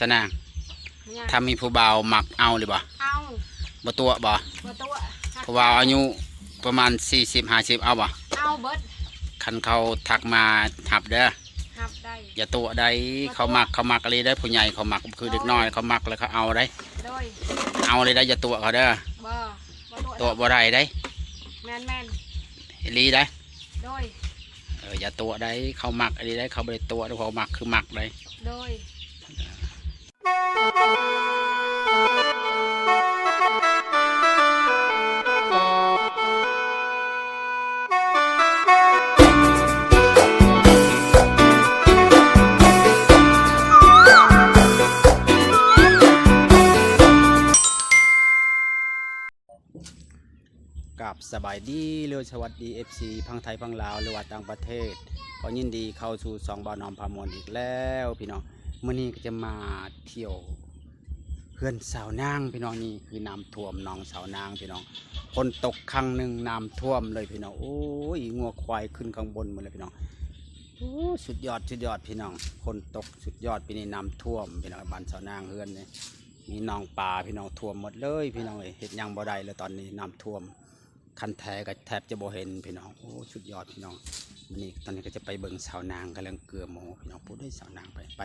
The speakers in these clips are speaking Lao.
ຕະນາງ ຫຍັງ? ຖ້າມີຜູ້ບ່າວມັກເອົາຫຼືບໍ່? ເອົາ. ບໍ່ຕົວະບໍ່? ບໍ່ຕົວະ. ຜູ້ບ່າວອາຍຸປະມານສີ່ສິບ ຫ້າສິບ ເອົາບໍ່? ເອົາເບິດ. ຄັນເຂົາທັກມາຮັບເດີ. ຮັບໄດ້. ຢ່າຕົວະໄດ໋. ບໍ່ຕົວະ. ເຂົາມັກ ເຂົາມັກອີ່ຫຼີໄດ໋. ຜູ້ໃຫຍ່ເຂົາມັກ ຄືເດັກນ້ອຍ ໂດຍ ເຂົາມັກແລ້ວເຂົາເອົາໄດ໋. ໂດຍ. ເອົາເລີຍໄດ໋ ຢ່າຕົວະເຂົາເດີ. ບໍ່ ບໍ່ຕົວະ. ຕົວະບໍ່ໄດ້ໄດ໋. ແມ່ນໆ. ອີ່ຫຼີໄດ໋. ໂດຍ. ເອີ ຢ່າຕົວະໄດ໋. ເຂົາມັກອີ່ຫຼີໄດ໋. ເຂົາບໍ່ໄດ້ຕົວະ ເຂົາມັກຄືມັກໄດ໋. ໂດຍ. ກາບສະບາຍດີ ຫຼື ສະຫວັດດີ ເອັຟຊີ ຝັ່ງໄທ ຝັ່ງລາວ ຫຼືວ່າຕ່າງປະເທດ ກໍຍິນດີເຂົ້າສູ່ຊ່ອງບ່າວໜອມພາມ່ວນອີກແລ້ວພີ່ນ້ອງ. ມື້ນີ້ກໍຈະມາທ່ຽວເຮືອນສາວນາງພີ່ນ້ອງ. ນີ້ຄືນ້ຳຖ້ວມໜອງສາວນາງພີ່ນ້ອງ. ຝົນຕົກຄັ້ງໜຶ່ງນ້ຳຖ້ວມເລີຍພີ່ນ້ອງ. ໂອ້ຍ ງົວຄວາຍຂຶ້ນຂ້າງບົນໝົດເລີຍພີ່ນ້ອງ. ໂອ້ ສຸດຍອດ ສຸດຍອດພີ່ນ້ອງ. ຝົນຕົກສຸດຍອດ ປີນີ້ນ້ຳຖ້ວມພີ່ນ້ອງ. ບ້ານສາວນາງເຮືອນນີ້ ມີໜອງປາພີ່ນ້ອງ ຖ້ວມໝົດເລີຍພີ່ນ້ອງເອີຍ. ເຮັດຫຍັງບໍ່ໄດ້ແລ້ວຕອນນີ້ ນ້ຳຖ້ວມ. ຄັນແທ້ກໍແທບຈະບໍ່ເຫັນພີ່ນ້ອງ. ໂອ້ ສຸດຍອດພີ່ນ້ອງ. ມື້ນີ້ ຕອນນີ້ກໍຈະໄປເບິ່ງສາວນາງກຳລັງເກືອໝໍພີ່ນ້ອງ. ຜູ້ໃດສາວນາງ ໄປ ໄປ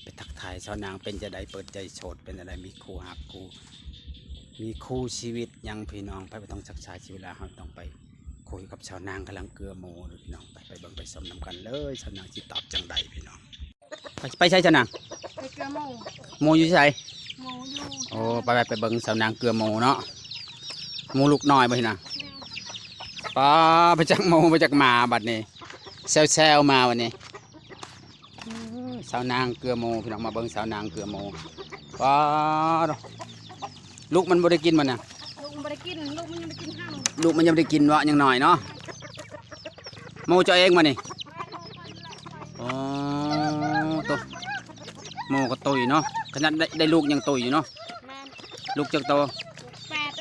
ໄປທັກທາຍສາວນາງ ເປັນຈັ່ງໃດ ເປີດໃຈໂສດ ເປັນຈັ່ງໃດ ມີຄູ່ຮັກຄູ່ ມີຄູ່ຊີວິດຍັງພີ່ນ້ອງ. ໄປ ບໍ່ຕ້ອງຊັກຊ້າເສຍເວລາ ເຮົາຕ້ອງໄປຄຸຍກັບສາວນາງກຳລັງເກືອໝໍເດີພີ່ນ້ອງ. ໄປ ໄປເບິ່ງໄປຊົມນຳກັນເລີຍ ສາວນາງຊິຕອບຈັ່ງໃດພີ່ນ້ອງ. ໄປ ໄປໃສສາວນາງ? ໄປເກືອໝໍ. ໝໍຢູ່ໃສ? ໝໍຢູ່ ໂອ້ ໄປ ໄປ ໄປເບິ່ງສາວນາງເກືອໝໍເນາະ. ໝໍລູກນ້ອຍບໍ່ຫັ້ນນະ? ແມ່ນ. ປ້າ ໄປຈັກໝໍ ໄປຈັກໝາບັດນີ້ ແຊວໆມາບັດນີ້. ເອີ ສາວນາງເກືອໝໍພີ່ນ້ອງ ມາເບິ່ງສາວນາງເກືອໝໍ. ປ້າ ລູກມັນບໍ່ໄດ້ກິນມັນນະ? ລູກມັນບໍ່ໄດ້ກິນ ລູກມັນຍັງບໍ່ໄດ້ກິນເຮົາ ລູກມັນຍັງບໍ່ໄດ້ກິນເນາະ ຍັງນ້ອຍເນາະ. ໝໍເຈົ້າເອງບໍ່ນີ້? ອໍ ໂຕ ໝໍກໍຕຸ້ຍເນາະ. ຂະໜາດໄດ້ ໄດ້ລູກຍັງຕຸ້ຍຢູ່ເນາະ. ແມ່ນ. ລູກຈັກໂຕ? ແປດ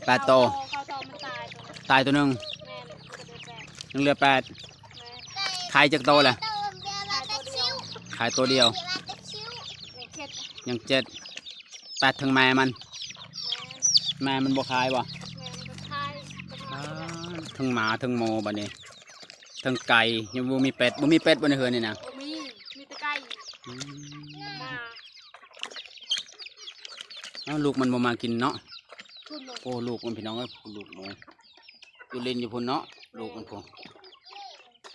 ແປດໂຕ. ເກົ້າໂຕ ເກົ້າໂຕມັນຕາຍໂຕໜຶ່ງ ຕາຍໂຕໜຶ່ງ. ແມ່ນ ມັນກໍເຫຼືອແປດ ຍັງເຫຼືອແປດ. ແມ່ນ. ຂາຍຈັກໂຕລະ? ຂາຍໂຕດຽວ ຂາຍໂຕດຽວ ຍັງເຈັດ ຍັງເຈັດ. ແປດ ທັງແມ່ມັນ ແມ່ນ. ແມ່ມັນບໍ່ຂາຍບໍ່? ແມ່ມັນກໍຂາຍ. ອ້າ ທັງໝາທັງໝໍບັດນີ້ ທັງໄກ່ ຍັງບໍ່ມີເປັດ. ບໍ່ມີເປັດບໍ່ໃນເຮືອນນີ້ນະ? ບໍ່ມີ ມີແຕ່ໄກ່. ອືມ ໝາ. ເອົ້າ ລູກມັນບໍ່ມາກິນເນາະ. ໂອ້ ລູກມັນພີ່ນ້ອງເອີຍ ລູກໝໍ ຢູ່ຫຼິ້ນຢູ່ພຸ້ນເນາະ ລູກມັນພຸ້ນ.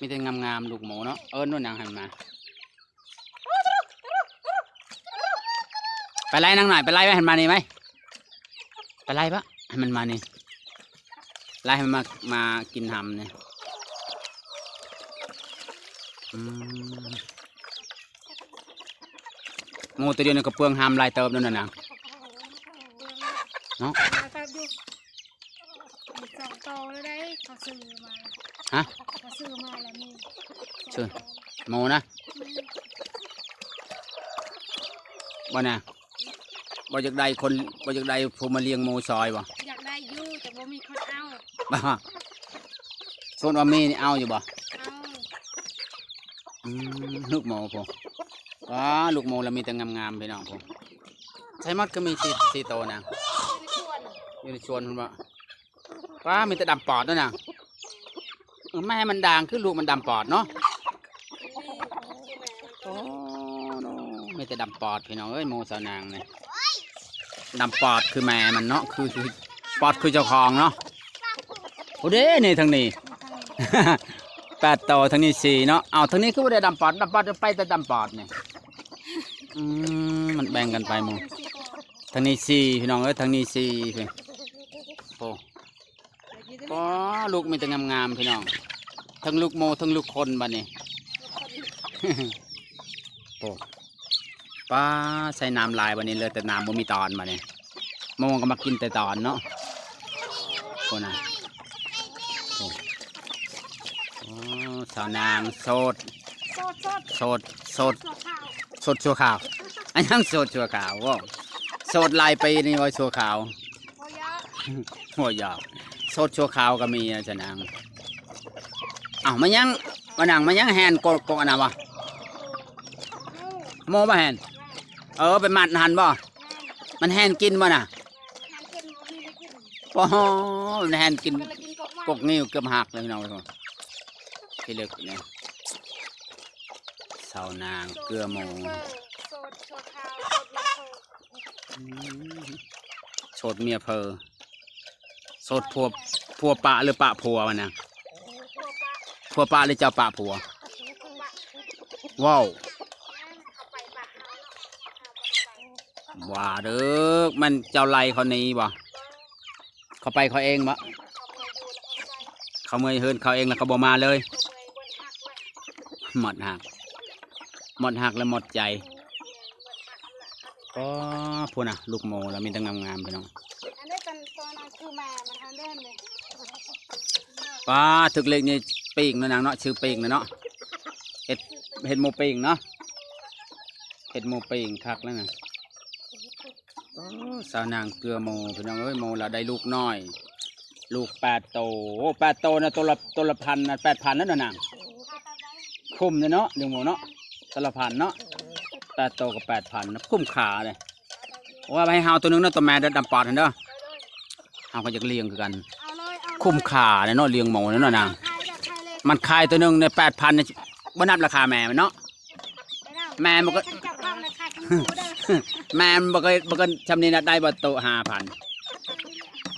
ມີແຕ່ງາມໆ ລູກໝໍເນາະ. ເອີ້ນໂນນນາງຫັ້ນມາ. ໄປໄລ່ນາງໜ້ອຍ ໄປໄລ່ໄວ້ໃຫ້ມັນມານີ້ໄວ້. ໄປໄລ່ປະ ໃຫ້ມັນມານີ້ ໄລ່ໃຫ້ມັນມາ ມາກິນຫຳນີ້. ອືມ ໝູໂຕດຽວນີ້ກໍເປືອງຫຳຫຼາຍເຕີບນັ້ນນະນາງ ເນາະ. ຫຼາຍເຕີບຢູ່ ມີສອງໂຕແລ້ວເດ້ ເຂົາຊື້ມາ. ຮະ? ເຂົາຊື້ມາແລ້ວມີ ຊື້ ສອງໂຕ ໝູນະ? ອືມ ບໍ່ນະ ບໍ່ຢາກໄດ້ຄົນ ບໍ່ຢາກໄດ້ຜູ້ມາລ້ຽງໝູຊ່ອຍບໍ່? ຢາກໄດ້ຢູ່ ແຕ່ບໍ່ມີຄົນເອົາ. ບໍ່ ສົມມຸດວ່າມີນີ້ເອົາຢູ່ບໍ່? ເອົາ. ອືມ ລູກໝູພຸ້ນ ວ້າ ລູກໝູລະມີແຕ່ງາມໆ ພີ່ນ້ອງພຸ້ນ. ໃສ່ໝົດຄືມີສີ່ ສີ່ໂຕນະ ຢູ່ໃນສວນ ຢູ່ໃນສວນພຸ້ນບໍ່? ວ້າ ມີແຕ່ດຳປອດນັ້ນນະ. ເອີ ແມ່ມັນດ່າງ ຄືລູກມັນດຳປອດເນາະ. ໂອ້ ມີແຕ່ດຳປອດ ພີ່ນ້ອງເອີຍ ໝູສາວນາງນີ້. ດຳປອດຄືແມ່ມັນເນາະ ຄື ຄືປອດຄືເຈົ້າຂອງເນາະ. ໂອ້ເດ້ ນີ້ທາງນີ້ ແປດໂຕ ທາງນີ້ສີ່ເນາະ. ເອົ້າ ທາງນີ້ຄືບໍ່ໄດ້ດຳປອດ ດຳປອດໄປແຕ່ດຳປອດນີ້. ອືມ ມັນແບ່ງກັນໄປໝູ່. ທາງນີ້ສີ່ ພີ່ນ້ອງເອີຍ ທາງນີ້ສີ່ ໂອ້ ປ້າ ລູກມີແຕ່ງາມໆ ພີ່ນ້ອງ ທັງລູກໝູ ທັງລູກຄົນບັດນີ້. ໂອ້ ປ້າ ໃສ່ນ້ຳຫຼາຍບັດນີ້ ເຫຼືອແຕ່ນ້ຳ ບໍ່ມີຕອນບັດນີ້. ໝູກໍມາກິນແຕ່ຕອນເນາະ. ໂອ້ນະ ໂອ້ ໂອ້ ສາວນາງໂສດ ໂສດ ໂສດ ໂສດ ໂສດຊົ່ວຄາວ ໂສດຊົ່ວຄາວ. ອັນຫຍັງໂສດຊົ່ວຄາວ? ໂອ້ ໂສດຫຼາຍປີນີ້ວ່າຊົ່ວຄາວ. ບໍ່ຢາກ ບໍ່ຢາກ ໂສດຊົ່ວຄາວກໍມີນະ ສາວນາງ. ເອົ້າ ມາຍັງ ມານັ່ງ ມາຍັງແຮ່ນກົກ ກົກອັນນັ້ນວະ? ໝູບໍ່ແຮ່ນ? ເອີ ໄປມັດຫັ້ນບໍ່? ມັນແຮ່ນກິນບໍ່ນະ? ບໍ່ ມັນແຮ່ນກິນ ກົກງິ້ວເກືອບຫັກເລີຍພີ່ນ້ອງ. ພີ່ເລິກນີ້ ຊາວນາງເກືອໝູ ໂສດຊົ່ວຄາວ ໂສດເມຍເພີ ອືມ ໂສດເມຍເພີ. ໂສດຜົວ ຜົວປະ ຫຼື ປະຜົວມັນນະ? ຜົວປະ ຜົວປະ ຫຼື ເຈົ້າປະຜົວ? ເວົ້າ ວ່າເດີ ແມ່ນເຈົ້າໄລ່ເຂົາໜີບໍ່? ເຂົາໄປເຂົາເອງບໍ່? ເຂົາເມືອເຮືອນເຂົາເອງ ແລ້ວເຂົາບໍ່ມາເລີຍ? ໝົດຮັກ ໝົດຮັກ ແລະ ໝົດໃຈ. ອໍ ພຸ້ນນະ ລູກໝູລະມີແຕ່ງາມໆ ພີ່ນ້ອງ. ອັນນີ້ເປັນຕົວນັ້ນຄືແມ່ມັນຫັ້ນເດ້ນີ້. ປ້າ ຖືກເລກນີ້ ປີ້ງເນາະນາງເນາະ ຊື່ປີ້ງເນາະ ເຮັດ ເຮັດໝູປີ້ງເນາະ ເຮັດໝູປີ້ງຄັກແລ້ວນະ. ໂອ້ ຊາວນາງເກືອໝູ ພີ່ນ້ອງເອີຍ ໝູລະໄດ້ລູກນ້ອຍ ລູກແປດໂຕ. ໂອ້ ແປດໂຕນະ ໂຕລະ ໂຕລະພັນນະ ແປດພັນແລ້ວນະນາງ. ຄຸ້ມເດ້ເນາະ ລ້ຽງໝູເນາະ ໂຕລະພັນເນາະ ແປດໂຕກໍແປດພັນນະ ຄຸ້ມຄ່າເດ້. ໂອ້ ເອົາໄວ້ໃຫ້ເຮົາໂຕໜຶ່ງເນາະ ໂຕແມ່ດຳປອດຫັ້ນເດີ ເຮົາກໍຢາກລ້ຽງຄືກັນ. ເອົາເລີຍ ເອົາເລີຍ ຄຸ້ມຄ່າເດ້ເນາະ ລ້ຽງໝູເນາະນາງ. ມັນຂາຍໂຕໜຶ່ງໃນແປດພັນ ບໍ່ນັບລາຄາແມ່ມັນເນາະ. ແມ່ມັນກໍ ແມ່ມັນບໍ່ເຄີຍ ບໍ່ເຄີຍຊ່ຳນີ້ນະ ໄດ້ບໍ່ໂຕຫ້າພັນ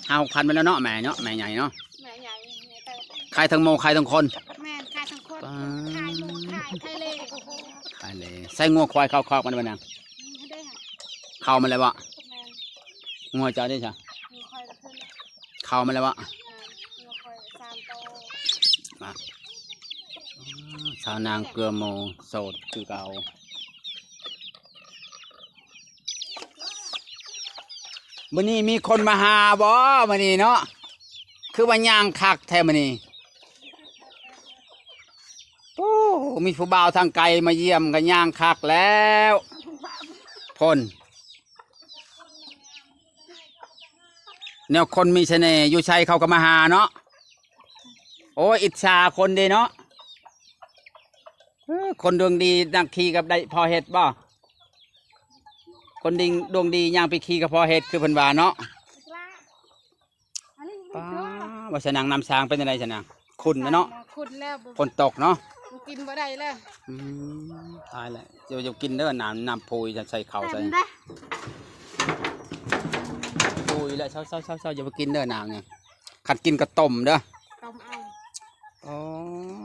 ຫ້າຫົກພັນໄປແລ້ວເນາະ ແມ່ເນາະ ແມ່ໃຫຍ່ເນາະ. ແມ່ໃຫຍ່ ໃຫຍ່ເຕີບ ຂາຍທັງໝູຂາຍທັງຄົນ. ແມ່ນ ຂາຍທັງຄົນ ປ້າ ຂາຍໝູ ຂາຍໄທເລ ຂາຍເລ. ໃສ່ງົວຄວາຍເຂົ້າຄອກມັນໄວ້ນະ? ອືມ ເຂົ້າມາແລ້ວບໍ່? ແມ່ນ. ງົວເຈົ້າເດ້ຊະ? ງົວຄວາຍກໍຂຶ້ນ ເຂົ້າມາແລ້ວບໍ່? ອ່າ ງົວຄວາຍສາມໂຕ. ມາ ຊາວນາງເກືອໝູ ໂສດຄືເກົ່າ. ມື້ນີ້ມີຄົນມາຫາບໍ່ມື້ນີ້ເນາະ? ຄືວ່າຍ່າງຄັກແທ້ມື້ນີ້. ໂອ້ ມີຜູ້ບ່າວທາງໄກມາຢ້ຽມກໍຍ່າງຄັກແລ້ວ. ພຸ້ນ ແນວຄົນມີສະເໜ່ຢູ່ໃສເຂົາກໍມາຫາເນາະ. ໂອ້ຍ ອິດສາຄົນເດ້ເນາະ. ເອີ ຄົນດວງດີນັກຂີ່ກໍໄດ້ພໍເຮັດບໍ່? ຄົນດີ ດວງດີຍ່າງໄປຂີ່ກໍພໍເຮັດ ຄືເພິ່ນວ່າເນາະ. ປ້າ ວ່າຊະນາງ ນ້ຳຊາງເປັນຈັ່ງໃດຊະນາງ? ຂຸ້ນແລ້ວເນາະ ຂຸ້ນແລ້ວ ຝົນຕົກເນາະ ບໍ່ກິນບໍ່ໄດ້ແລ້ວ. ອືມ ຕາຍແລ້ວ ຢ່າ ຢ່າກິນເດີ ນ້ຳ ນ້ຳໂພຍ ຈະໃສ່ເຂົ້າໃສ່ ໂພຍແລ້ວ. ເຊົາໆໆໆ ຢ່າໄປກິນເດີ ນ້ຳນີ້ ຄັນກິນກໍຕົ້ມເດີ ຕົ້ມເອົາ.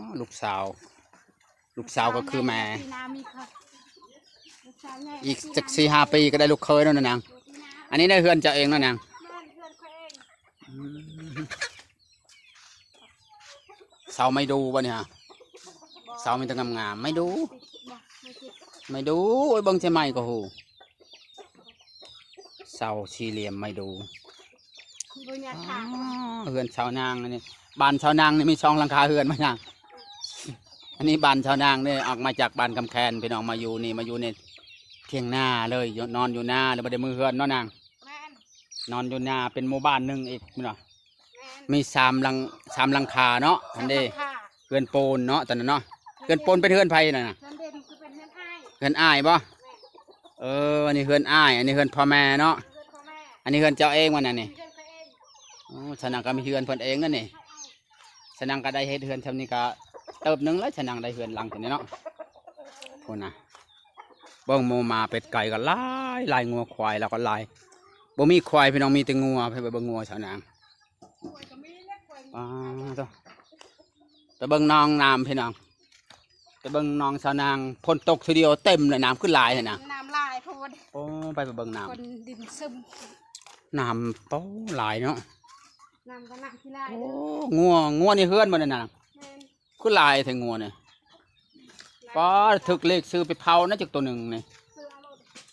ອໍ ລູກສາວ ລູກສາວກໍຄືແມ່ ປີໜ້າມີ ລູກສາວໃຫຍ່ ອີກຈັກສີ່ຫ້າປີກໍໄດ້ລູກເຂີຍແລ້ວນະນາງ. ອັນນີ້ໄດ້ເຮືອນເຈົ້າເອງເນາະນາງ? ແມ່ນ ເຮືອນຂ້ອຍເອງ. ອືມ ເສົາໄມ້ດູບໍ່ນີ້ຫະ? ເສົາມີແຕ່ງາມໆ ໄມ້ດູ ບໍ່ ໄມ້ຕິດ ໄມ້ດູ. ໂອ້ຍ ເບິ່ງແຕ່ໄມ້ກໍຮູ້ ເສົາສີ່ຫຼ່ຽມໄມ້ດູ. ບໍ່ຍາກຖາມ ອໍ ເຮືອນຊາວນາງອັນນີ້ ບ້ານຊາວນາງນີ້ມີສອງຫຼັງຄາເຮືອນບໍ່ນາງ? ອັນນີ້ບ້ານຊາວນາງເດ້ ອອກມາຈາກບ້ານຄຳແຄນ ພີ່ນ້ອງ ມາຢູ່ນີ້ ມາຢູ່ໃນຖຽງນາເລີຍ ຢູ່ ນອນຢູ່ນາ ແລ້ວບໍ່ໄດ້ເມືອເຮືອນເນາະນາງ? ແມ່ນ ນອນຢູ່ນາ ເປັນໝູ່ບ້ານໜຶ່ງອີກເນາະ. ແມ່ນ ມີສາມຫຼັງ ສາມຫຼັງຄາເນາະ ຫັ້ນເດ້ ສາມຫຼັງຄາ ເຮືອນປູນເນາະ ຕອນນັ້ນເນາະ. ເຮືອນ ເຮືອນປູນເປັນເຮືອນໃຜນັ້ນນະ? ເຮືອນເດັ່ນຄືເປັນເຮືອນອ້າຍ ເຮືອນອ້າຍບໍ່? ແມ່ນ ເອີ ອັນນີ້ເຮືອນອ້າຍ ອັນນີ້ເຮືອນພໍ່ແມ່ເນາະ. ເຮືອນພໍ່ແມ່ ອັນນີ້ເຮືອນເຈົ້າເອງບໍ່ນະນີ້? ເຮືອນຂ້ອຍເອງ. ໂອ້ ຊະນາງກໍມີເຮືອນເພິ່ນເອງນັ້ນນີ້. ຊະນາງກໍໄດ້ເຮັດເຮືອນຊ່ຳນີ້ກໍເຕີບໜຶ່ງແລ້ວ ຊະນາງໄດ້ເຮືອນຫຼັງຕົວນີ້ເນາະ. ພຸ້ນນະ ເບິ່ງໝູໝາເປັດໄກ່ກໍຫຼາຍ ຫຼາຍ ງົວຄວາຍລາວກໍຫຼາຍ. ບໍ່ມີຄວາຍພີ່ນ້ອງ ມີແຕ່ງົວ. ໄປເບິ່ງງົວຊາວນາງ. ປາໂທ້ ໄປເບິ່ງໜອງນ້ຳພີ່ນ້ອງ ໄປເບິ່ງໜອງຊາວນາງ. ຝົນຕົກທີດຽວເຕັມເລີຍ ນ້ຳຄືຫຼາຍແທ້ນະ? ນ້ຳຫຼາຍໂພດ. ໂອ້ ໄປ ໄປເບິ່ງນ້ຳ ຝົນດິນຊຶມ. ນ້ຳ ໂອ້ ຫຼາຍເນາະ. ນ້ຳກໍນ້ຳຂີ້ຫຼາຍ. ໂອ້ ງົວ ງົວໃນເຮືອນບໍ່ນັ້ນນະ? ແມ່ນ ຄືຫຼາຍແທ້ງົວນີ້. ປາ ຖືກເລກຊື້ໄປເຜົານະຈັກໂຕໜຶ່ງນີ້.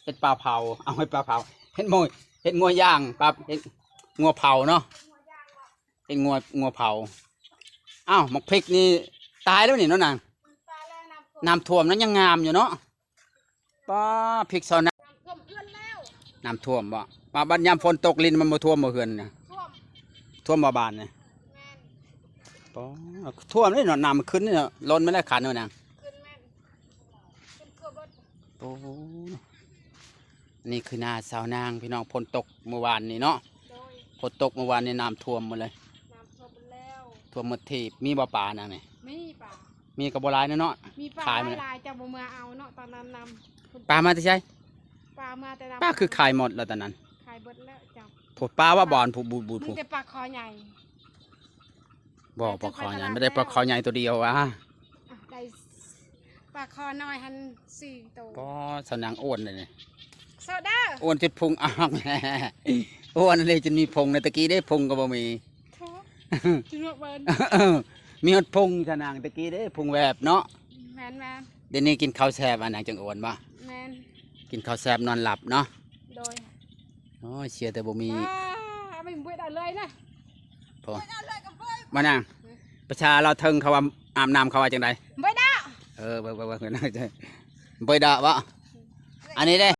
ເຮັດປາເຜົາ ເອົາເຮັດປາເຜົາ ເຮັດໝູ ເຮັດງົວຍ່າງ ປາ ເຮັດງົວເຜົາເນາະ. ເຮັດງົວ ງົວເຜົາ. ອ້າວ ໝາກພິກນີ້ຕາຍແລ້ວນີ້ເນາະນາງ? ນ້ຳຖ້ວມນະ ຍັງງາມຢູ່ເນາະ. ປາ ພິກຊາວນາ ນ້ຳຖ້ວມເຮືອນແລ້ວ. ນ້ຳຖ້ວມບໍ່? ມາບັດຍາມຝົນຕົກລິນມັນບໍ່ຖ້ວມບໍ່ເຮືອນນະ? ຖ້ວມ ຖ້ວມບໍ່ບ້ານນີ້? ແມ່ນ ປາ ຖ້ວມເດ້ເນາະ ນ້ຳມັນຂຶ້ນເນາະ. ລົ້ນມາແລ້ວຄັນເນາະນາງ? ຂຶ້ນແມ່ນ ຂຶ້ນທົ່ວເບິດ. ໂອ້ ໂອ້ ນີ້ຄືນາຊາວນາງພີ່ນ້ອງ ຝົນຕົກມື້ວານນີ້ເນາະ ໂດຍ ຝົນຕົກມື້ວານນີ້ນ້ຳຖ້ວມໝົດເລີຍ ນ້ຳຖ້ວມໝົດແລ້ວ ຖ້ວມໝົດທີບ ມີບໍ່ປານາງນີ້? ມີປາ ມີກໍບໍ່ຫຼາຍເນາະເນາະ ມີປາ ຂາຍໝົດ ຫຼາຍໆ ເຈົ້າບໍ່ເມືອເອົາເນາະ ຕອນນັ້ນນຳ ປາມາແຕ່ໃສ? ປາມາແຕ່ນຳ ປາຄືຂາຍໝົດແລ້ວຕອນນັ້ນ ຂາຍເບິດແລ້ວເຈົ້າ ພຸ້ນປາວ່າບ່ອນ ພຸ້ນ ບຸດ ພຸ້ນ ມີແຕ່ປາຄໍໃຫຍ່ ບໍ່ ປາຄໍໃຫຍ່ ແຕ່ໄປຕະຫຼາດ ບໍ່ໄດ້ປາຄໍໃຫຍ່ໂຕດຽວຫວາ ອ່ະ ໄດ້ປາຄໍນ້ອຍຫັ້ນສີ່ໂຕ ກໍສາວນາງອ້ວນເດນີ້ ໂຊດາ ອ້ວນຈົນພຸງອອກ ອ້ວນເລີຍຈົນມີພຸງ ແຕ່ຕະກີ້ເດ້ ພຸງກໍບໍ່ມີ ໂທ້ ຈະເນາະເບິ່ງ ມີຮອດພຸງສາວນາງ ຕະກີ້ເດ້ ພຸງແວບເນາະ ແມ່ນໆ ດຽວນີ້ກິນເຂົ້າແຊບ ອານາງຈຶ່ງອ້ວນບໍ່? ແມ່ນ ກິນເຂົ້າແຊບນອນຫຼັບເນາະ ໂດຍ ໂອ້ຍ ເສຍແຕ່ບໍ່ມີ ວ້າ ເອົາໄປເບິດເອົາເລີຍນະ ໂອ້ ມານາງ ປະຊາລາວເທິງເຂົາວ່າ ອາບນ້ຳເຂົາວ່າຈັ່ງໃດ? ເບິດດາ ເອີ ເບິ່ງໆໆ ເບິດດາບໍ່? ອັນນີ້ເດ້